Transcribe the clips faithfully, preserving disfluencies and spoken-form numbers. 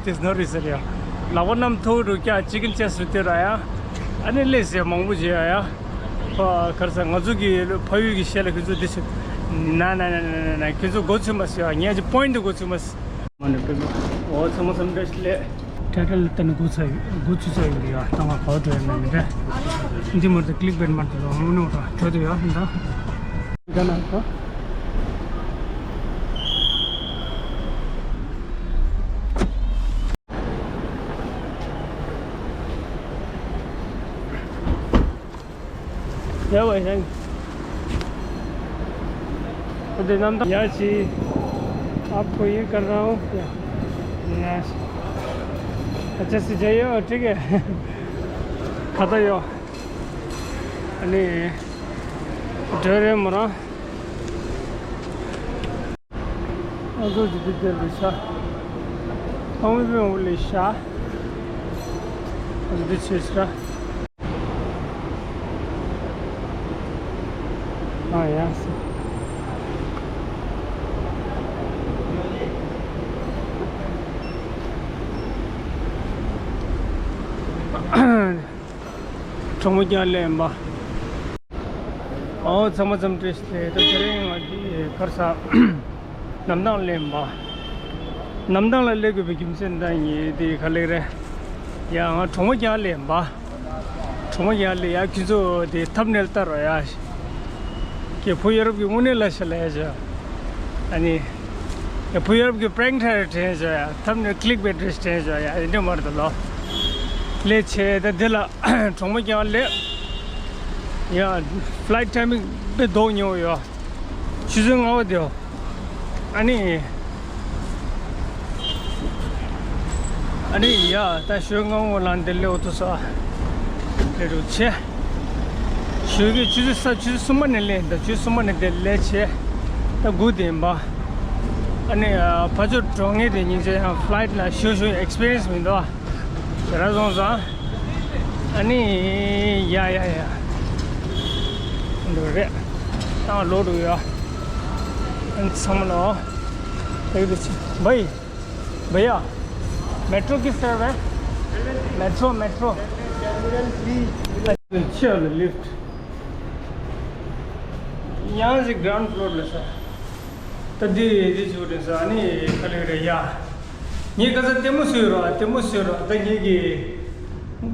དེ་ནོར་རེད་ཟེར་ཡ། ལག་པ་གནམ་མཐོ་རུ་བཀྱག་ཅི་ཀིན་ཅེ་སི་རུ་སྟེར་ར་ཡ། ཨ་ནི་ལས་ཟེར་མང་པོ་བྱེད་ཡ་ཡ། ཨ་ག་རེ་ཟེར། ང་ཚོ་གི་ཕ་ཡུལ་གྱི་གཞས་ལ་ཁྱོད་ཚོ་འདི་ཚོ་ན་ན་ན་ན་ན་ཁྱོད་ཚོ་མགོ་ཚོས་མ་ཟེར་ཡ། ངས་ཀྱི་པོ་ཡིན་ཊི་མགོ་ཚོས་མ་ཟེར། མ་ནི་ཀུན་ཨོ་ཚང་མ་ཚང་མ་བཀྲ་ཤིས་བདེ་ལེགས། ཊའི་ཊལ་ལྟ་ནི་མགོ་ཚོས་མགོ་ཚོས་ཚོས་ཡོང་གི་ཡ། ད་ང་ག་བ་འགྲོ་ཡ་མེད་མི་འདྲ། འདི་མར་དུ་ཀི་ལིག་བེཊ་མར་དུ་ལོ་ངོ་ནོ་ད་འགྲོ་དུ་ཡ་ད། या भाई साहब, तो देना था। या जी, आपको ये कर रहा हूँ क्या? या, अच्छे से जाइए, ठीक है। खाता यो। अनि, डरे मरा। ཨ་ཚོ་ཇི་ཏི་དེར་རེ་ཤ། ཨ་མི་པི་འོ་ལེ་ཤ། ཨ་ཚོ་དེ་ཆེ་ཤ། ཨ་ཡ་སི། གྲོགས་མོ་རྒྱག་ལེན་པ། ཨོ་ཚང་མ་ཚང་མ་བཀྲ་ཤིས་བདེ་ལེགས། དེ་རིང་ང་འདི་གར་ས་གནམ་ཐང་སླེབས་པ། གནམ་ཐང་ལ་སླེབས་དགོས་པའི་རྒྱུ་མཚན་ད་ངས་དེ་ག་ལེགས་རེད། ཡ་ང་གྲོགས་མོ་རྒྱག་ལེན་པ། གྲོགས་མོ་རྒྱག་ལེ་ཡ་ཁྱོད་ཚོ་དེ་ཐམ་ནེལ་ལྟ་རོགས་ཡ། ཀྱེ་བུ་ཡ་རབས་ཀྱི་དངོས་གནས་ལ་ཤ་ལ་ཡ་ཤ། ཨ་ནི། ཡ་བུ་ཡ་རབས་ཀྱི་པྲེང་ཐར་དྲན་ཤ་ཡ། ཐམ་ནེལ་ཀི་ལིག་བེཊ་རེ་དྲན་ཤ་ཡ། ཡ་འདི་མར་དུ་ལོ། ལས་བྱེད་ད་འདི་ལ་གྲོགས་མོ་རྒྱག་ལེ། ཡ་ཕ་ལའི་ཊི་ཊའི་མིང་དཔེ་ལྡོག་ཉེ་བོ་ཡོད། ཆུ་ཚོད་ལྔ་པ་དེའོ། ཨ་ནི། ཨ་ནི་ཡ་ད་ཞོགས་སྔ་པོ་ལངས་ཏེ་སླེབས་འོ་ཐུག་སོ། ལས་རུ་ཆེ། ཞོགས་ཀྱི་ཆུ་ཚོད་ས་ཆུ་ཚོད་གསུམ་པ་ནས་སླེབས་ད་ཆུ་ཚོད་གསུམ་པ་ནས་དེ་ལས་ཆེ། ད་དགུ་དེ་ཡིན་པ། ཨ་ནི་ཕ་ཚོ་འགྲོ་ངེས་དེ་སྙིང་རྗེ། ཡང་ཕ་ལའི་ཊི་ལ་ཞོགས་ཞོགས་ཨེག་སི་པི་རི་ཡན་སི་མི་འདུག་ཨ། དེ་ར་སོང་ཙང་། ཨ་ནི། ཡ་ཡ་ཡ། འདུག་རེད། ཏང་ལོ་འདུག་ཡ། ཨ་ནི་ཚང་མ་ལོ། དེ་གི་ཆེ། བའི། भैया, मेट्रो किस तरफ है? Metro, metro. ཆེ་ལ་ལིཕ་ཊི། ཡང་ཞིག་གྷི་རའུན་ཌི་ཕི་ལོར་ལ་ས། ད་འདི་འདི་ཆུ་རེད་ས་ནི་ག་ལེ་རེད་ཡ། ངས་ཁ་ས་ལྟད་མོ་བཟོས་རོགས། ལྟད་མོ་བཟོས་རོགས། ད་ངེད་ཀྱི་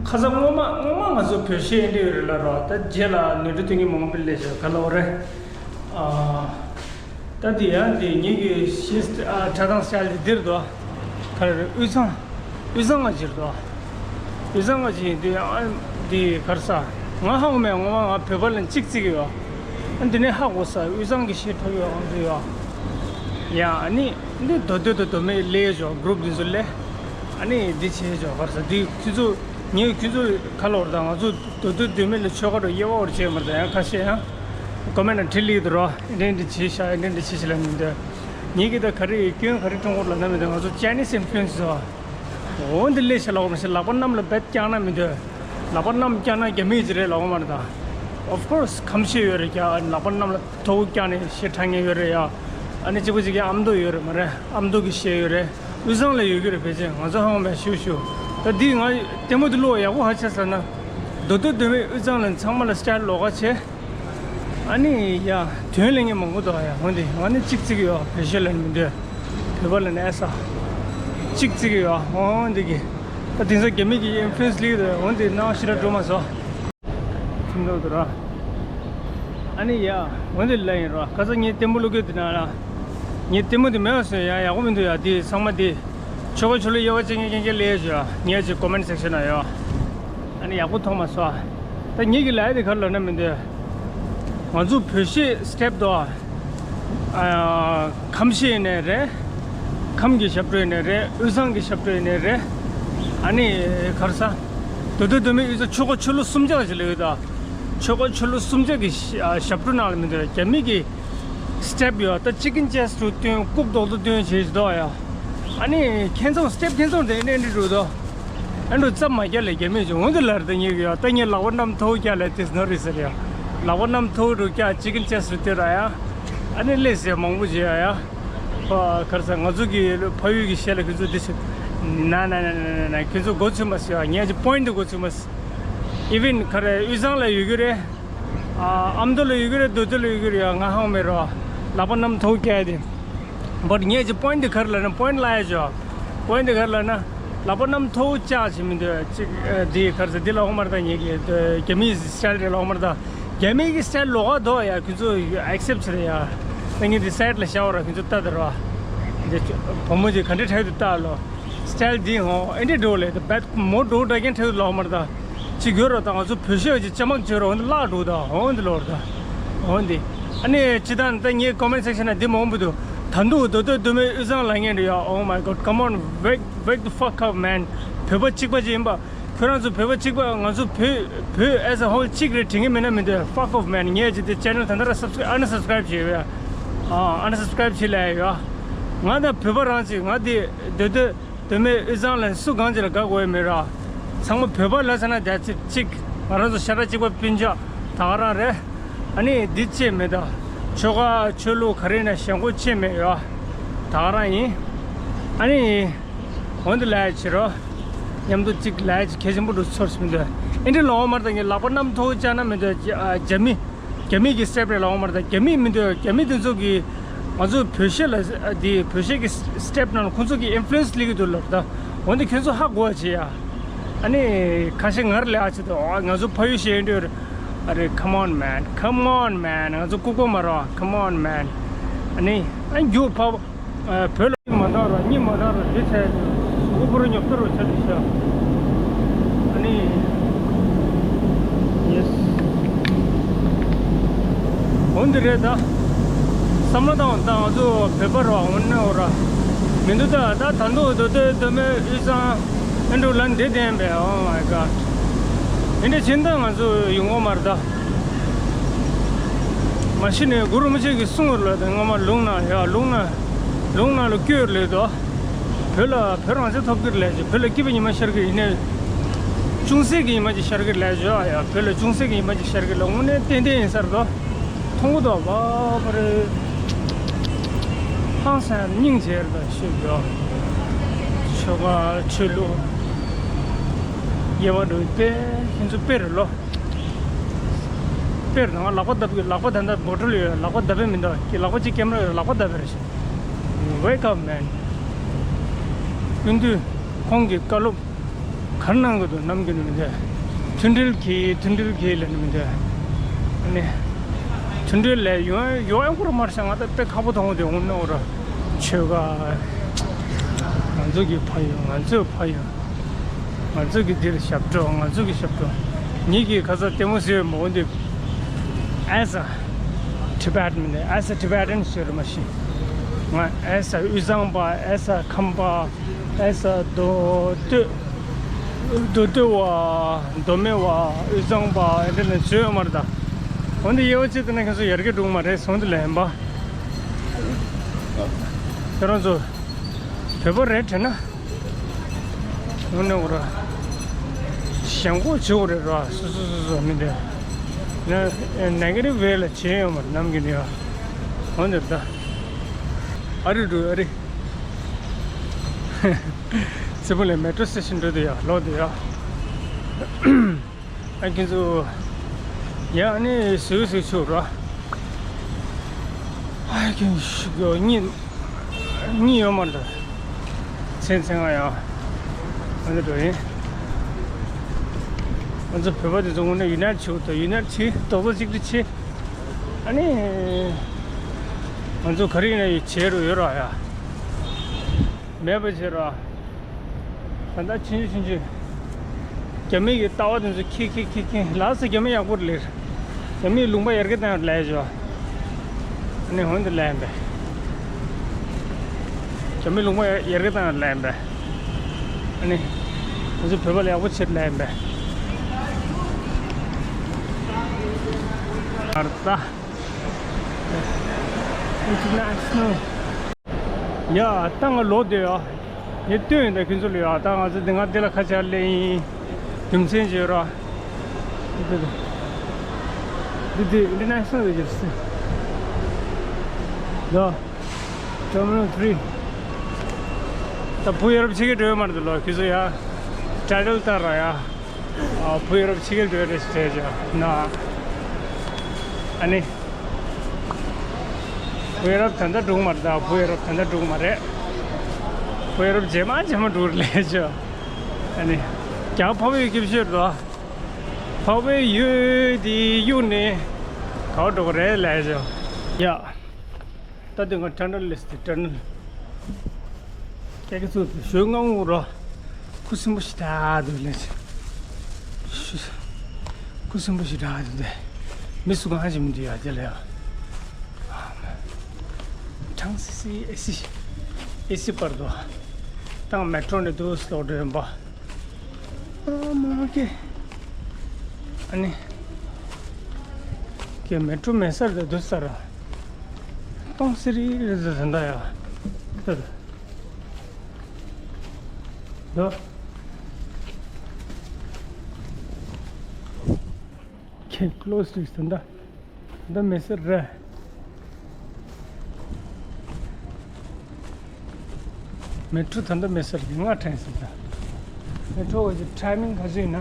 ཁ་ས་སྔོན་མ་སྔོན་མ་ང་ཚོ་བོད་གཞས་འདི་ཡོད་རེད་ལ་རོགས། ད་རྗེས་ལ་ནོར་འཁྲུལ་སྟོན་གྱི་མང་པོ་ལས་བྱ་ག་ལ་འོ་རེད། ཨ། ད་འདི་ཡང་འདི་ངེད་ཀྱི་གཞས་ཨ་འཁྲབ་སྟངས་སི་ཊའིལ་འདི་འདིར་འདུག་ག་རེ་རེད། དབུས་གཙང་། དབུས་གཙང་ང་བྱེད་འདུག་དབུས་གཙང་ང་བྱེད་འདི་ཨ་འདི་ག་རེ་ས། ང་ཧ་གོ་མེད། ངོ་མ་ང་བོད་པ་ལ་གཅིག་བརྩི་གི་ཡོད། ཨ་འདི་ནས་ཧ་གོ་ས། དབུས་གཙང་གི་གཞས་འཁྲབ་ཡོད་ཨང་འདི་ཡོད། ཡ་ཨ་ནི་འདི་མདོ་སྟོད་དང་མདོ་སྨད་སླེབས་ཡོད། གུ་རུབ་འདི་ཚོ་སླེབས། ཨ་ནི་འདི་བྱས་ཡོད་ག་རེ་ས། འདི་ཁྱོད་ཚོ་ངས་ཁྱོད་ཚོ་ག་ལོར་དང་ང་ཚོ་མདོ་སྟོད་མདོ་སྨད་ལ་ཆོལ་ཁ་རུ་དབྱེ་བ་བར་ཆད་མ་རེད་ད། ཡང་ཁ་ཤས་ཡང་ཀོ་མེན་ཊི་ན་བྲིས་ལེ་འདུག་རོ། ཨེ་འདྲ་འདྲ་བྱས་ཤག་ཨེ་འདྲ་འདྲ་བྱས་ཤག་ལབ་མི་འདུག་ངེད་ཀྱི་ད་ག་རེ་སྐྱོན་ག་རེ་བྱུང་གོ་ལབ་ན་མི་འདུག་ང་ཚོ་ཅའི་ནིས་ཨིན་ཕུ་ལུ་ཨེན་སི་རོ། འོ་འདི་ལས་ཤ་ལག་པ་མི་ཤ་ལག་པ་གནམ་ལ་རྦད་བཀྱག་ན་མི་འདུག་ལག་པ་གནམ་བཀྱག་ན་རྒྱ་མི་ཅིག་རེད་ལབ་ཡོད་མ་རེད་ད། Of course ཁམས་ཤས་ཡོད་རེད་རྒྱ། ལག་པ་གནམ་ལ་མཐོ་བོ་བཀྱག་ནས་གཞས་འཁྲབ་མཁན་ཡོད་རེད་ཡ། ཨ་ནི་གཅིག་པ་གཅིག་གི་ཨ་མདོ་ཡོད་རེད་མ་རེད། ཨ་མདོ་གི་གཞས་ཡོད་རེད། དབུས་གཙང་ལ་ཡོད་ཀྱི་རེད་ཕལ་ཆེར། ང་ཚོ་ཧ་གོ་མེད་ཤུ་ཤུ། ད་འདི་ང་ལྟད་མོ་འདི་བླུགས་པ་ཡག་པོ་ཧ་ཆ་ཟེར་ན། མདོ་སྟོད་མདོ་སྨད་དབུས་གཙང་ལ་ཚང་མ་ལ་སི་ཊའིལ་ལོགས་ཀ་བྱས། ཨ་ནི་ཡ་དོན་ལེན་མཁན་མང་པོ་འདུག་ཡ། འོན་ཏེ་ང་ནི་གཅིག་བརྩི་གི་ཡོད། བོད་གཞས་ལེན་མི་འདོད། བོད་པ་ལ་ནི་ཨེ་ས། གཅིག་བརྩི་གི་ཡོད། འོན་ཏེ་གི། ད་དེང་སང་རྒྱ་མི་གི་ཨིན་ཕུ་ལུ་ཨེན་སི་ལི་འདུག་འོན་ཏེ་ནང་ཞེ་དྲག་འགྲོ་མ་སོང་། ཁྱིམ་ཐོག་ཏུ་ར། ཨ་ནི་ཡ། འོན་ཏེ་ལ་ཡིན་རོ། ཁ་སང་ངས་ལྟད་མོ་བླུགས་གི་འདི་ན་ལ། ངས་ལྟད་མོ་འདི་མེད་པ་བཟོས་ཡ། ཡག་པོ་མི་འདུག་ཡ། འདི་ཚང་མ་འདི། ཆོལ་ཁ་ཆོས་ལུགས་དབྱེ་བ་ཕྱེ་མཁན་རྐྱང་རྐྱང་སླེབས་ཡོད། ངས་ཅིག་ཀོ་མེན་ཊི་སེག་ཤན་ན་ཡོད། ཨ་ནི་ཡག་པོ་མཐོང་མ་སོང་། ད་ངེད་ཀྱི་ལ་ཡ་དེ་ག་རེ་ལབ་ན་མི་འདོད། ང་ཚོ་བོད་གཞས་སི་ཊེབ་དོ། ཨ། ཁམས་གཞས་ཡིན་ནའི་རེད། ཁམས་ཀྱི་ཞབས་བྲོ་ཡིན་ནའི་རེད། དབུས་གཙང་གི་ཞབས་བྲོ་ཡིན་ནའི་རེད། ཨ་ནི་ག་རེ་ཟ། མདོ་སྟོད་མདོ་སྨད་དབུས་གཙང་ཆོལ་ཁ་ཆོས་ལུགས་གསུམ་ཆ་ལ་ཅིག་ལབ་ཡོད་ད། ཆོལ་ཁ་ཆོས་ལུགས་གསུམ་ཆ་གི་ཞབས་བྲོ་ནང་ལ་མི་འདོད། རྒྱ་མི་གི་སི་ཊེབ་ཡོད་ད། ཅི་ཀིན་ཅེ་སི་རུ་སྟོན། རྐུབ་རྡོག་ཏུ་སྟོན་བྱེད་ཀྱི་འདུག་ཡ། ཨ་ནི་ཁྱེད་ཚོ་སི་ཊེབ་ཁྱེད་ཚོ་དེ་ནས་འདི་རུ་དོ། ཨ་འདྲ་རྩབ་མ་རྒྱག་ལེ་རྒྱ་མི་ཅིག་འོང་དེ་ལར་དེ་ཉེ་གི་ཡོད། ད་ངས་ལག་པ་གནམ་མཐོ་བོ་བཀྱག་ལེ་དེ་ནོར་རེད་ཟེར་ཡ། ལག་པ་གནམ་མཐོ་བོ་རུ་བཀྱག་ཅི་ཀིན་ཅེ་སི་རུ་སྟེར་ར་ཡ། ཨ་ནི་ལས་ཟེར་མང་པོ་བྱེད་ཡ་ཡ། ཨ་ག་རེ་ཟ། ང་ཚོ་གི་ཕ་ཡུལ་གྱི་གཞས་ལ་ཁྱོད་ཚོ་འདི་ཚོ་ ན་ན་ན་ན་ན་ན། ཁྱོད་ཚོ་མགོ་ཚོས་མ་སོང་ཡ། ངས་ཀྱི་པོ་ཡིན་ཊི་དེ་མགོ་ཚོས་མ་སོང་། ཨི་ཝན་ག་རེ་དབུས་གཙང་ལ་ཡོད་ཀྱི་རེད། ཨ་ཨ་མདོ་ལ་ཡོད་ཀྱི་རེད། མདོ་སྟོད་ལ་ཡོད་ཀྱི་རེད་ཡ། ང་ཧ་གོ་མེད་རོ། ལག་པ་གནམ་མཐོ་བོ་བཀྱག་དེ། བཊ་ངས་ཀྱི་པོ་ཡིན་ཊི་དེ་ག་རེ་ལབ་ན། པོ་ཡིན་ཊི་ལབ་ཡ་ཅོ། པོ་ཡིན་ཊི་དེ་ག་རེ་ལབ་ན། ལག་པ་གནམ་མཐོ་བོ་བཀྱག་བྱེད་མི་འདོད་ཅིག་ཨ་འདི་ག་རེ་ཟེར། འདི་ལབ་ཡོད་མ་རེད་ད། ངས་ཀྱི་རྒྱ་མིའི་སི་ཊལ་རེད་ལབ་ཡོད་མ་རེད་ད། རྒྱ་མི་གི་སི་ཊལ་ལོགས་ཀ་འདུག་ཡ། ཁྱོད་ཚོ་ཨེག་སེབ་བྱེད་རེད་ཡ། ད་ངས་འདི་སའེ་ཌི་ལ་བཞག་ཡོད་ར། ཁྱོད་ཚོ་ལྟ་དེ་ར། འདི་བུ་མོ་ཅིག་ག་འདྲ་ཁྲག་དེ་ལྟ་ལོ། སི་ཊལ་འདི་ཧོ་ཨེ་འདྲ་འགྲོ་ལེ། ད་བད་མོ་འགྲོ་འདྲ་ཁན་ཁྲག་ལོགས་མར་ད་ཅི་གྱུར་རོ། ད་ང་ཚོ་བོད་གཞས་ཅིག་ཅ་མག་བྱོས་རོ། འོན་ཏེ་བརླག་འགྲོ་ད། འོན་ཏེ་ལོར་ད། འོན་ཏེ་ཨ་ནི་ཅི་ད་ད་ངའི་ཀོ་མེན་ཊི་སེག་ཤན་ན་འདི་མང་པོ་འདུག་ད་འདུག་མདོ་སྟོད་མདོ་སྨད་དབུས་གཙང་ལབ་མཁན་འདྲ་ཡ། Oh my God, come on, wake, wake the fuck up, man. བོད་པ་གཅིག་པ་ཅིག་ཡིན་པ། ཁྱོད་རང་ཚོ་བོད་པ་གཅིག་པ། ང་ཚོ་བོད་བོད་as a whole གཅིག་རེད་དྲན་གྱི་མེད་ན་མི་འདོད། Fuck off, man. ངས་ཅི་དེ་ཅེ་ནལ་ད་ལྟ་ར་སབ་སི་ཀ་རའིབ་ཨན་སབ་སི་ཀ་རའིབ་བྱས་ཡོད་ཡ། ཨ་ཨན་སབ་སི་ཀ་རའིབ་བྱས་ལབ་ཡོད། ང་ད་བོད་པ་རང་ཅིག་ང་དེ་མདོ་སྟོད་མདོ་སྨད་དབུས་གཙང་ལ་སུ་གང་ཅིག་ལ་དགའ་དགོས་ཡ་མེད་ར། ཚང་མ་བོད་པ་ལབ་ཟེར་ན་that's it གཅིག་ང་རང་ཚོ་ཤ་ཁྲག་གཅིག་པ་སྤུན་ཆ་ད་ག་རང་རེད། ཨ་ནི་འདི་ཅི་མེད་ད། ཆོལ་ཁ་ཆོས་ལུགས་ག་རེ་ན་ཞེན་ཁོག་ཅི་མེད་ཡ། ད་ག་རང་ཡིན། ཨ་ནི། འོན་ཏེ་ལས་བྱེད་རོགས། མཉམ་དུ་གཅིག་ལས་བྱེད་གལ་ཆེན་པོ་འདུག་ཚོར་སོང་འདུག་ཨེ་འདྲ་ལོང་མར་ད་ངས་ལག་པ་གནམ་མཐོ་བོ་བཅག་ན་མི་འདོད། རྒྱ་མི་རྒྱ་མི་གི་སི་ཊེབ་རེད་ལོང་མར་ད། རྒྱ་མི་མི་འདོད། རྒྱ་མི་དེ་ཚོ་གི་ང་ཚོ་བོད་གཞས་ལ་དེ་བོད་གཞས་ཀྱི་སི་ཊེབ་ནང་ཁོང་ཚོ་གི་ཨིན་ཕུ་ལུ་ཨེན་སི་སླེབས་ཀྱི་འདུག་ལབ་ད། འོན་ཏེ་ཁྱོད་ཚོ་ཧ་གོ་བ་བྱེད་ཡ། ཨ་ནི་ཁ་ཤས་ངར་ལས་ཨ་ཆེ་དོ། ང་ཚོ་ཕ་ཡུལ་གཞས་འདོད་ཨ་རེད། Come on, man, come on, man. ང་ཚོ་ལྐུགས་པ་མ་རོ། Come on, man. ཨ་ནི་ཨ་རྒྱུ་ཕ། བོད་ལ་མ་འདང་ར་གཉིད་མ་འདང་ར་དེ་ཚེ་གཟུགས་པོ་ཉོབ་ཏོ་རུ་ཆགས་ཏེ་ཤག་ཨ་ནི། ཡེས། འོན་ཏེ་རེད་ད། བསམ་བློ་བཏང་བ་ད་ང་ཚོ་བོད་པ་ར་འོན་ནའོ་ར། མི་འདུག་ད། ད་ད་འདུག་མདོ་སྟོད་མདོ་སྨད་དབུས་གཙང་ཨེ་འདྲ་ལ་འདི་བསྟན་པས། Oh my God. ཨེ་འདྲ་ཕྱིན་ད་ང་ཚོ་ཡོང་གི་མ་རེད་ད། མ་གཞི་ནས་གུ་རུ་རིན་པོ་ཆེ་གིས་གསུངས་པ་རེད་ལ། ད་སྔ་མ་ལུང་ནང་ཡ་ལུང་ནང་ལུང་ནང་ལ་བཀོད་ལེ་དོ། བོད་ལ་བོད་རང་བཙན་ཐོབ་ཀྱི་རེད་ལས་བྱེད། བོད་ལ་སྐྱིད་པའི་ཉི་མ་ཤར་གྱི་ཡིན་ནའི། ཅུང་ཟད་ཀྱི་ཉི་མ་ཅིག་ཤར་གྱི་རེད་ལས་བྱེད་ཡ། བོད་ལ་ཅུང་ཟད་ཀྱི་ཉི་མ་ཅིག་ཤར་གྱི་རེད་ལ། དངོས་གནས་ཏན་ཏན་ཡིན་ས་རེད་དོ། མཐོང་གི་འདུག་བ་བ་རེད། ཧང་སང་སྙིང་རྗེ་རེད་ད་ཤོད་དོ། ཆོལ་ཁ་ཆོས་ལུགས་དབྱེ་བ་འདྲ་བོ་དཔེ་ཁྱེད་ཚོ་དཔེ་རེད་ལོ། དཔེར་ན་ལག་པ་བརྡབ་གི། ལག་པ་ད་ལྟ་བོ་ཊལ་ཡོད། ལག་པ་བརྡབ་པའི་མི་འདུག་གི། ལག་པ་གཅིག་ཀེམ་ར་ཡོད། ལག་པ་བརྡབ་པ་རེད་ཤག Wake up, man. སྐུ་མདུན་ཁོང་གི་བཀའ་སློབ་ག་རེ་གནང་གི་འདུག་ནམ་རྒྱུན་ནས་མི་འདུག་མཐུན་སྒྲིལ་གྱིས་མཐུན་སྒྲིལ་གྱིས་ལབ་ནས་མི་འདུག་ཨ་ནི་མཐུན་སྒྲིལ་ལས་ཡོང་ཡོང་ཡོང་ཁོ་ར་མར་ཤག་ང་ད་དཔེ་ཁག་པོ་མཐོང་གི་འདུག་འོ་ན་འོ་ར་ཆོལ་ཁ། ང་ཚོ་གི་ཕ་ཡུལ། ང་ཚོའི་ཕ་ཡུལ། ང་ཚོ་གི་འདིར་ཞབས་བྲོ། ང་ཚོ་གི་ཞབས་བྲོ། ཉིད་ཀྱི་ཁ་ས་ལྟད་མོ་ཟེར་མོ་འདི། As a Tibetan མིན་ཏེ། As a Tibetan ཟེར་མ་ཤེས། ང་as a དབུས་གཙང་པ། as a ཁམས་པ། as a མདོ་སྟོད། མདོ་སྟོད་བ། མདོ་སྨད་བ། དབུས་གཙང་པ། ཨེ་འདྲ་ནས་བརྗོད་ཡོད་མ་རེད་ད། འོན་ཏེ་དབྱེ་བ་ཕྱེ་ཐུབ་ན་ཁྱེད་ཚོ་ཡར་རྒྱས་འགྲོ་གི་མ་རེད་སོང་དུ་ལེན་པ། ཁྱེད་རང་ཚོ་བོད་པ་རེད་དྲན་ན། འོ་ན་འོ་ར། ཞེན་ཁོག་བྱེད་འོ་རེད་ར། སོ་སོ་སོ་སོ་མི་འདྲ། ན་ནེ་གེ་ཊིབ་ཝེ་ལ་བྱེད་ཡོད་མ་རེད་ནམ་རྒྱུན་ནས་ཡ། འོ་འདིར་ད། ཨ་རི་འགྲོ་ཨ་རི། སི་པུ་ལ་མེ་ཊོ་སི་ཊེ་ཤན་འགྲོ་དུ་ཡ་ལོག་དུ་ཡ། ཨ་ཁྱེད་ཚོ། ཡ་ཨ་ནི་ཟིག་ཟིག་ཆུ་ར། ཨ་ཁྱེད་ཞིག་གཉིད་གཉིད་ཡོད་མ་འདུག་ཚན་ཚན་ང་ཡང་ཨ་ནི་འགྲོ་ཡིན། ང་ཚོ་བོད་པ་དེ་ཚོ་དངོས་གནས་ཡུ་ནའི་ཊི་བྱེད་དགོས་འདུག་ཡུ་ནའི་ཊི་བྱེད། རྡོག་རྩ་གཅིག་སྒྲིལ་བྱེད། ཨ་ནི། ང་ཚོ་ག་རེ་ཡིན་ན་ཡིན་བྱེད་རོགས་ཡོད་ར་ཡ། མེད་པ་བྱེད་ར། ད་ལྟ་ཆུང་ཆུང་ཆུང་ཆུང་། རྒྱ་མི་གི་ལྟ་བ་དེ་ཚོ་ཁྱེར་ཁྱེར་ཁྱེར་ཁྱེར་ལགས་སོ། རྒྱ་མི་ཡག་པོ་རེད། རྒྱ་མིའི་ལུང་པ་ཡར་རྒྱས་བཏང་ཡག་ལས་བྱོས། ཨ་ནི་འོན་ཏེ་ལས་ཡིན་པས། རྒྱ་མིའི་ལུང་པ་ཡར་རྒྱས་བཏང་ཡག་ལས་ཡིན་པས། ཨ་ནི། ང་ཚོ་བོད་པ་ལ་ཡག་པོ་བྱེད་ལས་ཡིན་པས། ཨར་ད། International. ཡ། ད་ང་ལོག་བསྡད་ཡ། ངས་སྟོན་ཡིན་ད་ཁྱོད་ཚོ་ལ་ཡ། ད་ང་ཚོ་འདི་ང་འདི་ལ་ཁ་ཆར་ལེན་ཡིན། རྒྱུ་མཚན་བརྗོད་ར། འདི་འདི་འདི་ཨིན་ཊར་ནེ་ཤ་ནལ་རེད་ཟེར། ཡ། Terminal three. ད་བུ་ཡ་རབས་ཕྱི་རྒྱལ་འགྲོ་ཡ་མ་རེད་ལོ། ཁྱོད་ཚོ་ཡ་ཊའི་ཊལ་ལྟ་ར་ཡ། ཨ། བུ་ཡ་རབས་ཕྱི་རྒྱལ་འགྲོ་ཡ་རེད་ཟེར་བྱས་ན། ཨ་ནི། བུ་ཡ་རབས་ད་ལྟ་འགྲོ་གི་མ་རེད། ད་བུ་ཡ་རབས་ད་ལྟ་འགྲོ་གི་མ་རེད། བུ་ཡ་རབས་རྗེས་མ་རྗེས་མ་འགྲོ་གི་རེད་ལབ་བྱས། ཨ་ནི། རྒྱ་གར་འཕགས་པའི་ཡུལ་སྐྱིད་པོ་ཤོས་རེད་དོ། འཕགས་པའི་ཡུལ་དེ་གཡུགས་ནས་ག་པར་འགྲོ་གི་རེད་ལབ་བྱས། ཡ། ད་དེ་སྔ་ཊ་ནལ་སླེབས་ཏེ། ཊ་ནལ། སྐྱེ་རྒུ་ཚུགས་ཏེ་ཞོལ་ངང་ངུ་རོ། ཁུ་སིམ་པོ་ཞིག་འདུག་ལས། ཁུ་སིམ་པོ་ཞིག་འདུག་དེ། མི་སུ་གང་ཞིག་མི་འདུག་ཡ་དེ་ལ་ཡ། གྲང་སི་སི་ཨེ་སི། ཨེ་སི་བར་དུ། ད་མེ་ཊྲོ་ནས་འདུག་སློག་འགྲོ་ཡིན་པ། ཨ་མ་ཀེ། ཨ་ནི། ཀེ་མེ་ཊྲོ་མེད་ས་རེད་འདུག་ས་ར། སྟོང་སི་རི་རི་ཟེར་ཟེར་འདྲ་ཡ། ད་ད། ད། ཀེ་ཀློ་སི་རི་ཟེར་འདྲ། ད་མེད་ས་རེད། མེ་ཊྲོ་ད་ལྟ་མེད་ས་རེད། ང་དྲན་སྲིད་ད། མེ་ཊྲོ་གི་ཊའི་མིང་ག་ཚོད་ཡིན་ན།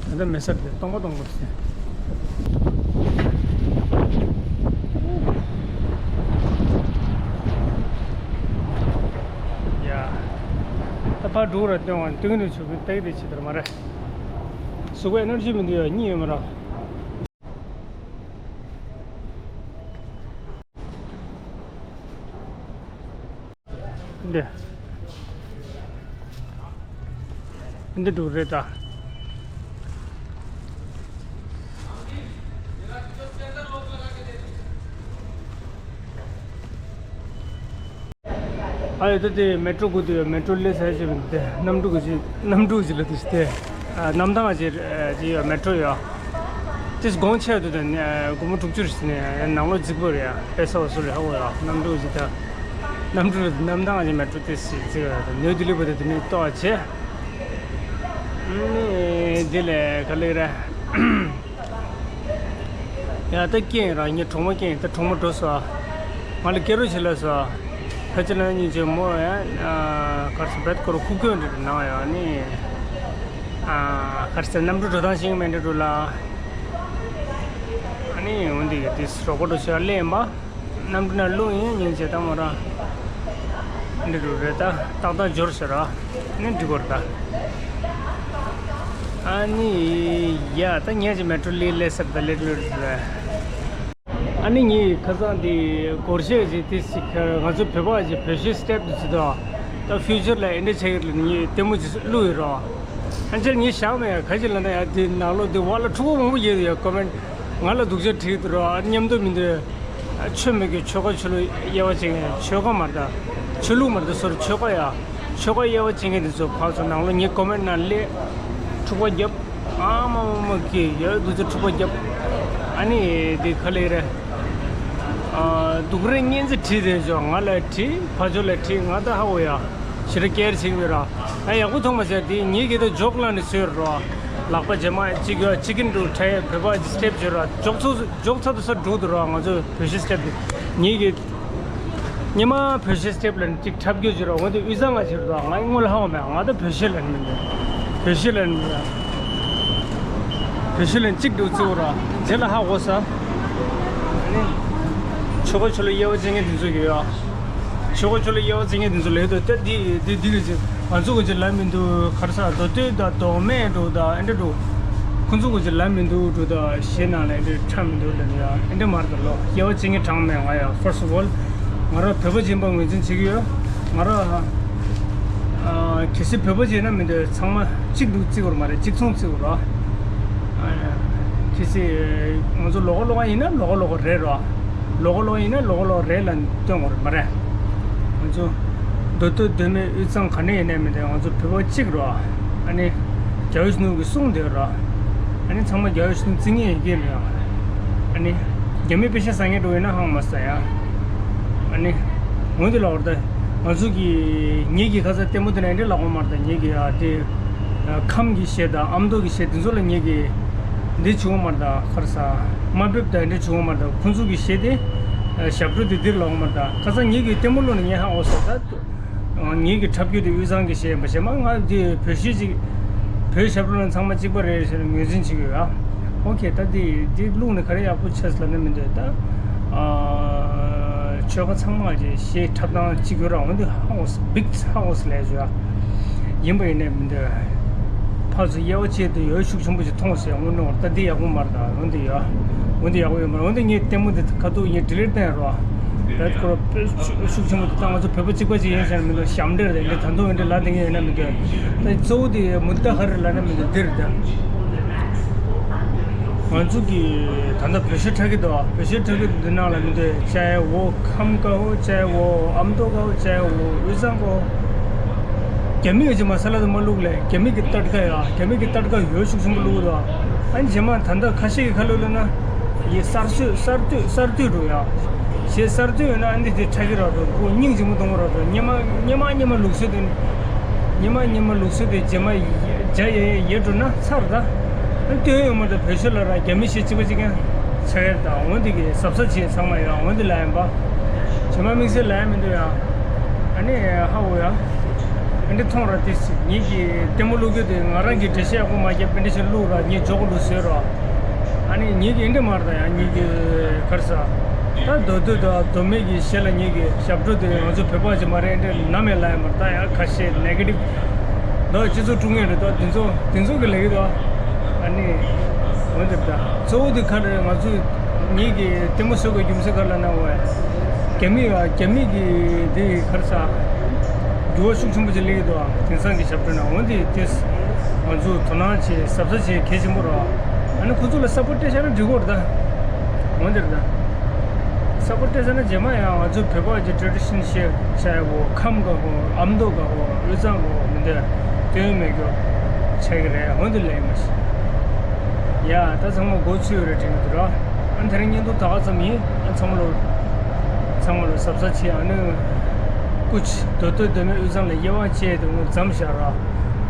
ད་ལྟ་མེད་ས་རེད། སྟོང་པ་སྟོང་པ་རེད། ཡ། ད་ཕར་འགྲོ་ར་སྟོན་བ་སྟོན་གི་འདུག་ཆུ་བོའི་སྟེགས་དེ་ཆེ་དར་མ་རེད། གཟུགས་པོ་ཨེ་ནར་ཇི་མི་འདུག་ཡ། གཉིད་ཡོད་མ་རེད། འདི། འདི་འདུག་རེད་ད། ཨ་ཡོད་ད། དེ་མེ་ཊྲོ་སྒུག་དུ་ཡོད། མེ་ཊྲོ་སླེབས་ཚར་ཞེས་པ་འདི་གནམ་གྲུ་གི་ཅིག་གནམ་གྲུ་ཅིག་ལ་དེ་ཞིག་དེ། ཨ། གནམ་ཐང་ཅིག་ཅིག་ཡོད། མེ་ཊྲོ་ཡོད། དེ་དགོང་ཆེ་དུ་དེ་ནས་སྒོར་མོ་དྲུག་ཅུ་རེ་ཞིག་ནས་ནང་ལོགས་རྫིག་པོ་རེད་ཡ། པེ་ས་བ་སུ་ལ་ཧ་གོ་ཡ། གནམ་གྲུ་ཅིག་ད། གནམ་གྲུ་གནམ་ཐང་ཅིག་མེ་ཊྲོ་དེ་ཞིག་རྫིག་ཡ། ནོ་ལྡི་ལི་བར་དུ་དེ་ནས་ཏོག་བྱས། ནི་དེ་ལས་ག་ལེ་རེད། ཡ། ད་སྐྱེས་ར། ངའི་གྲོགས་མོ་སྐྱེས། ད་གྲོགས་མོ་འགྲོ་སོང་། ང་ལ་སྐྱེ་རོགས་བྱེད་ལབ་སོང་། ཕལ་ཆེར་ན་སྙིང་རྗེ་མོ་ཡ། ཨ། གར་སོང་བེད་ཁོ་ར་ཁུག་ཀྱོན་རེ་རེ་ནང་ཡ་ནི། ཨ། གར་སོང་གནམ་གྲུ་འགྲོ་སྟངས་ཤེས་ཀྱི་མེད་འདྲ་འགྲོ་ལ། ཨ་ནི་འོན་ཏེ་ཡ་དེ་རོགས་པ་འགྲོ་ཤོག་ལེ་ཡིན་པ། གནམ་གྲུ་ནང་ལྷུང་ཡིན་སྙིང་རྗེ་ད་མོ་ར། འདི་རུ་རེད་ད། ཏག་ཏག་འབྱོར་ཤག་ར། ནི་འགྲིག་གོ་ར་ད། ཨ་ནི། ཡ། ད་ངས་ཅིག་མེ་ཊྲོ་ལི་ལས་སར་ད་ལེ་ལོས་རེད། ཨ་ནི་ངས་ཁ་སང་དེ་སྒོར་གཞས་ཅིག་དེ་ཞིག་ང་ཚོ་བོད་པ་ཅིག་བོད་གཞས་སི་ཊེབ་དེ་ཅིག་དང་། ད་ཕིའུ་ཅར་ལ་ཨེ་འདྲ་ཆགས་ཀྱི་རེད། ངས་ལྟད་མོ་ཅིག་བླུགས་ཡོད་ར། ཨ་ཅེ་ངས་བཞག་མེད་ཡ། ག་ཅི་ལབ་ན་ཡ། དེ་ནང་ལོགས་དེ་བ་ལ་ཕྲུ་གུ་མང་པོ་ཡོད་ཡ། ཀོ་མེན་ང་ལ་སྡུག་ཅག་བྲིས་འདུག་ར། མཉམ་དུ་མི་འདུག་ཆོས་མེད་ཀྱི་ཆོལ་ཁ། ཆོས་ལུགས་དབྱེ་བ་ཕྱེ་མཁན། ཆོལ་ཁ་མ་རེད་ད། ཆོས་ལུགས་མ་རེད་ད། སོ་རི་ཆོལ་ཁ་ཡ། ཆོལ་ཁ་དབྱེ་བ་ཕྱེ་མཁན་དེ་ཚོ་ཕར་ཚུར་ནང་ལོགས་ངའི་ཀོ་མེན་ནང་སླེབས། འཁྲུག་པ་རྒྱབ། ཨ་མ་མ་མ་གི་ཡ་སྡུག་ཅག་འཁྲུག་པ་རྒྱབ། ཨ་ནི་དེ་ག་ལེ་རེད། ཨ། སྡུག་རུས་སྙན་ཚིག་བྲིས་དེ་ཚོ་ང་ལ་བྲིས། ཕར་ཕྱོགས་ལ་བྲིས། ང་ད་ཧ་གོ་ཡ། ཞེ་དྲག་སྐྱེལ་བྱེད་ཀྱི་ར། ང་ཡག་པོ་མཐོང་མ་སོང་། དེ་ངེད་ཀྱིས་ད་འཇོག་ལ་ནི་བཟོས་ར། ལག་པ་རྗེས་མ་གཅིག་ཡོད། གཅིག་གིན་འགྲོ་ཁྲལ་བོད་པ་གཅིག་སི་ཊེབ་བྱོས་ར། འཇོག་ཚོ་འཇོག་ཚ་དུ་ས་འགྲོ་དུ་ར། ང་ཚོ་བོད་གཞས་སི་ཊེབ་དེ་ངེད་ཀྱིས་སྔོན་མ་བོད་གཞས་སི་ཊེབ་ལ་ནི་གཅིག་འཁྲབ་རྒྱུ་བྱོས་ར། འོན་ཏེ་དབུས་གཙང་ང་བྱོས་ར། ང་སྔོན་ལ་ཧ་གོ་མེད། ང་ད་བོད་གཞས་ལ་ནི་མི་འདུག་བོད་གཞས་ལ་ནི་མི་འདུག་བོད་གཞས་ལ་ནི་གཅིག་འགྲོ་བརྩི་བ་ར། རྗེས་ལ་ཧ་གོ་ས། ཨ་ནི། ཆོལ་ཁ་ཆོས་ལུགས་དབྱེ་བ་ཕྱེ་མཁན་དེ་ཚོ་གི་ཡོད། ཆོལ་ཁ་ཆོས་ལུགས་དབྱེ་བ་ཕྱེ་མཁན་དེ་ཚོ་ལས་དོ་ད་འདི་འདི་འདི་གི་ཅིག་ང་ཚོ་གི་ཅིག་ལབ་མི་འདུག་ག་རེ་ཟ། མདོ་སྟོད་དང་མདོ་སྨད་འགྲོ་དང་ཨེ་འདྲ་འགྲོ། ཁོ་ཚོ་གི་ཅིག་ལབ་མི་འདུག་འགྲོ་དང་གཞས་ནང་ལ་ཨེ་འདྲ་འཁྲབ་མི་འདུག་ལབ་ནི་ཡ། ཨེ་འདྲ་མ་རེད་ད་ལོ། དབྱེ་བ་ཕྱེ་མཁན་གྲངས་མེད། ང་ཡ་first of all ང་རང་བོད་པ་ཡིན་པ་ངོས་འཛིན་བྱེད་ཀྱི་ཡོད། ང་རང་ཨ་གལ་སྲིད་བོད་པ་ཡིན་ན་མི་འདུག་ཚང་མ་གཅིག་ཏུ་བརྩི་དགོས་མ་རེད། གཅིག་མཚུངས་བརྩི་དགོས་རེད། ཨ་གལ་སྲིད་ང་ཚོ་ལོགས་ཀ་ལོགས་ཀ་ཡིན་ན་ལོགས་ཀ་ལོགས་ཀ་རེད་རོ། ལོགས་ཀ་ལོགས་ཀ་ཡིན་ན་ལོགས་ཀ་ལོགས་ཀ་རེད་ལབ་སྟོན་དགོས་རེད་མ་རེད། ང་ཚོ་མདོ་སྟོད་མདོ་སྨད་དབུས་གཙང་ག་ནས་ཡིན་ནའི་མི་འདུག་ང་ཚོ་བོད་པ་གཅིག་རོ། ཨ་ནི་རྒྱལ་བའི་གཞོན་ནུ་གི་གསུང་དེ་རོ། ཨ་ནི་ཚང་མ་རྒྱལ་བའི་གཞོན་ནུ་བརྩི་མཁན་ཡིན་གྱི་མེད། ཨ་ནི་རྒྱ་མི་པེ་ཤ་ཟ་མཁན་འགྲོ་ཡིན་ན་ཧང་མ་ཟ་ཡ། ཨ་ནི། འོན་ཏེ་ལབ་པ་རེད་ད། ང་ཚོ་གི་ངེད་ཀྱི་ཁ་ཚ་ལྟད་མོ་དེ་ན་འདྲ་ལབ་དགོས་མ་རེད་ད། ངེད་ཀྱི་ཨ་དེ། ཁམས་ཀྱི་གཞས་དང་ཨ་མདོ་གི་གཞས་དེ་ཚོ་ལ་ངེད་ཀྱི། འདི་བྱུང་བ་མ་རེད་ད། ག་རེ་ཟ། དམའ་འབེབས་དང་འདྲ་བྱུང་བ་མ་རེད་ད། ཁོང་ཚོ་གི་གཞས་དེ། ཞབས་བྲོ་དེ་འདིར་ལབ་དགོས་མ་རེད་ད། ཁ་ཚ་ངེད་ཀྱི་ལྟད་མོ་བློ་ནས་ངས་ཧ་གོ་སོང་ད། ངེད་ཀྱི་འཁྲབ་རྒྱུ་དེ་དབུས་གཙང་གི་གཞས་ཡིན་པ་བྱས་མ། ང་དེ་བོད་གཞས་ཅིག་བོད་ཞབས་བྲོ་ལ་ཚང་མ་གཅིག་པ་རེད་ཟེར་ནས་ངོས་འཛིན་བྱེད་ཀྱི་ཡོད་ཨ། ཨོ་ཁེ། ད་དེ་དེ་བླུགས་ནས་ག་རེ་ཡག་པོ་ཆགས་ལབ་ན་མི་འདོད་ད། ཨ། ཆོལ་ཁ་ཚང་མ་གི་གཞས་འཁྲབ་སྟངས་གཅིག་ཡོད་ར། འོན་ཏེ་ཧ་གོ་སི་བིག་ཧ་གོ་སི་ལས་བྱོས་ཨ། ཡིན་པ་ཡིན་ནས་མི་འདོད། ཕར་ཚུར་དབྱེ་བ་ཕྱེ་དུས་ཡོད་ཤུགས་ཆེན་པོ་ཅིག་མཐོང་སོང་། དངོས་གནས་ད་འདི་ཡག་པོ་མ་རེད། ད་འོན་ཏེ་ཡ། འོན་ཏེ་ཡག་པོ་ཡོད་མ་རེད། འོན་ཏེ་ངས་ལྟད་མོ་འདི་ཁ་ཐུག་ངས་ཌི་ལིཊ་བཏང་རོགས། ད་ཁོ་ར་དཔེ་ཤུགས་ཤུགས་ཆེན་པོ་འདི་ད་ང་ཚོ་བོད་པ་གཅིག་པ་ཅིག་ཡིན་ཟེར་ན་མི་འདུག་ཞབས་འདྲེན་རེད། འདི་ད་དུང་འདི་ལ་འདི་ངས་ཡོད་ན་མི་འདུག་ད་གཙོ་བོ་དེ་མུ་མཐའ་ཧ་རི་ལ་ན་མི་འདུག་འདིར་ད། ང་ཚོ་གི་ད་ལྟ་བོད་གཞས་འཁྲབ་ཀྱི་འདུག་བོད་གཞས་འཁྲབ་ཀྱི་འདུག་ནང་ལ་མི་འདུག་ཅའེ་ཝོ་ཁམས་ཀ་ཧོ། ཅའེ་ཝོ་ཨ་མདོ་ཀ་ཧོ། ཅའེ་ཝོ་དབུས་གཙང་ཀ་ཧོ། རྒྱ་མི་ཡོད་ཅིག་མ་ས་ལ་དུ་མ་བླུག་ལས། རྒྱ་མི་གི་སྟར་ཀ་ཡ། རྒྱ་མི་གི་སྟར་ཀ་ཡོད་ཤུགས་ཆེན་པོ་བླུག་འདུག་ཨ་ནི་རྗེས་མ་ད་ལྟ་ཁ་ཤས་ཀྱི་ཁ་ལོ་ལ་ན་ཡི་གསར་གཏོད་གསར་གཏོད་གསར་གཏོད་འགྲོ་ཡ། ཞེས་གསར་གཏོད་ཡོད་ན་ཨ་འདི་དེ་ཁྲ་གི་ར་རོ་ཁོ་སྙིང་རྗེ་མོ་གཏོང་གི་ར་རོ། སྙེ་མ་སྙེ་མ་སྙེ་མ་ལུགས་སྲོལ་དེ། སྙེ་མ་སྙེ་མ་ལུགས་སྲོལ་དེ་རྗེས་མ་ཡ་ཡ་ཡ་ཡ་འགྲོ་ན་ཚར་ད། ཨ་ལྟོས་ཡོད་མ་ད་བོད་ཤོད་ལ་ར་རྒྱ་མི་ཞེས་གཅིག་པ་གཅིག་ཀྱང་ཆགས་ཡ་ད། འོན་ཏེ་གི་གཟབ་གཟབ་བྱེད་ཚང་མ་ཡོད། འོན་ཏེ་ལ་ཡིན་པ་རྗེས་མ་དམིགས་བསལ་ལ་ཡ་མི་འདུག་ཡ། ཨ་ནི་ཧ་འོ་ཡ། ཨ་འདི་མཐོང་ར་དེ་ངེད་ཀྱི་ལྟད་མོ་བླུག་རྒྱུ་དེ་ང་རང་གི་འགྲེལ་བཤད་ཡག་པོ་མ་བརྒྱབ་པ་འདི་ཞིག་བླུག་ར་ངས་འཇོག་གི་འདུག་ཟེར་རོ། ཨ་ནི་ངེད་ཀྱི་ཨེ་འདྲ་མ་རེད་ད་ཡང་ངེད་ཀྱི་གར་ས། ད་མདོ་སྟོད་དང་མདོ་སྨད་ཀྱི་གཞས་ལ་ངེད་ཀྱི་ཞབས་བྲོ་དེ་ང་ཚོ་བོད་པ་ཅིག་མ་རེད། ཨེ་འདྲ་ནམ་ཡང་ལ་ཡང་མ་རེད། ད་ཡང་ཁ་ཤས་ནེ་གེ་ཊིབ་ད་སྤྱི་ཚོགས་དཀྲུག་མཁན་རེད། ད་དེ་ཚོ་དེ་ཚོ་གི་ལས་ཀྱི་ད། ཨ་ནི་འོན་ཏེ་ད་གཙོ་བོ་དེ་ག་རེ་ང་ཚོ་ངེད་ཀྱི་ལྟད་མོ་བཟོ་དགོས་རྒྱུ་མཚན་ག་རེ་ལབ་ན་འོ་རྒྱ་མི་རྒྱ་མི་གི་དེ་གར་ས་འགྱུར་བ་ཤུགས་ཆེན་པོ་ཅིག་སླེབས་ཀྱི་འདུག་དེང་སང་གི་ཞབས་བྲོ་ནང་འོན་ཏེ་དེ་ང་ཚོ་དོ་སྣང་བྱེད་གཟབ་གཟབ་བྱེད་གལ་ཆེན་པོ་རེད། ཨ་ནི་ཁོ་ཚོ་ལ་སབ་པོར་ཊི་སྤྲད་ཤག་ན་འགྲིག་གི་རེད་ད། འོན་ཏེ་རེད་ད། སབ་པོར་ཊི་སྤྲད་ཤག་ན་རྗེས་མ་ཡང་ང་ཚོ་བོད་པ་གི་ཊེ་རེ་ཌི་ཤན་ཤེར་བྱ་ཡག་གོ་ཁམས་ག་གོ་ཨ་མདོ་ག་གོ་དབུས་གཙང་གོ་མི་འདོད་སྟོན་མེད་རྒྱུ་ཆགས་ཀྱི་རེད། འོན་ཏེ་ལས་མ་ཤེས་ཡ། ད་ཚང་མ་མགོ་ཚོས་རེད་དྲན་གྱི་འདུག་ར། ཨ་ནི་དེ་རིང་བརྙན་ཐུང་ད་ག་ཙམ་ཡིན། ཨ་ཚང་མ་ལོ་ཚང་མ་ལོ་གཟབ་གཟབ་བྱེད། ཨ་ནི་ཀུ་ཆི་མདོ་སྟོད་མདོ་སྨད་དབུས་གཙང་ལ་དབྱེ་བ་ཕྱེ་དེ་ངོ་མཚམས་བཞག་ར།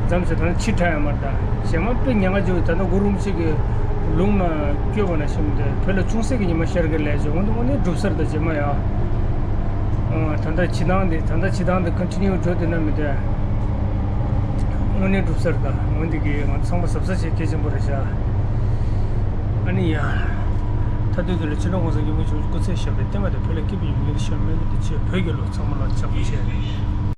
མཚམས་བཞག་ད་ནི་ཕྱི་དྲག་ཡ་མ་རེད་ད། གཞན་མ་དཔེ་ཉེན་ཁ་ཅིག་ད་ལྟ་གུ་རུ་རིན་པོ་ཆེ་གི་ལུང་ན་བསྐྱོད་པ་ན་ཞིམ་དེ་བོད་ལ་ཅུང་ཟད་ཀྱི་ཉི་མ་ཤར་གི་ལས་བྱུང་། འོ་ནི་འགྲུབ་ས་རེད་ད། རྗེས་མ་ཡ། ཨ་ད་ལྟ་བྱེད་སྟངས་དེ་ད་ལྟ་བྱེད་སྟངས་དེ་ཀོན་ཊི་ནིའུ་འགྲོ་དེ་ན་མི་དེ། དངོས་གནས་འགྲུབ་ས་རེད་ད། འོན་ཏེ་གི་ང་ཚང་མ་གཟབ་གཟབ་བྱེད་གལ་ཆེན་པོ་རེད་ཤག་ཨ་ནི་ཡ། མཐའ་དོན་དུ་ལ་ཕྱི་ནང་གོང་ས་སྐྱབས་མགོན་མཆོག་སྐུ་ཚེ་ཞབས་པད་བརྟན་པ་དང་བོད་ལ་སྐྱིད་པ་ཡོང་ངེས་ཤོག་སྨོན་འདུན་དུ་ཆེད་བོད་རྒྱལ་ལོ་ཚང་མ་ལ་ཕྱག་འཚལ་ལོ།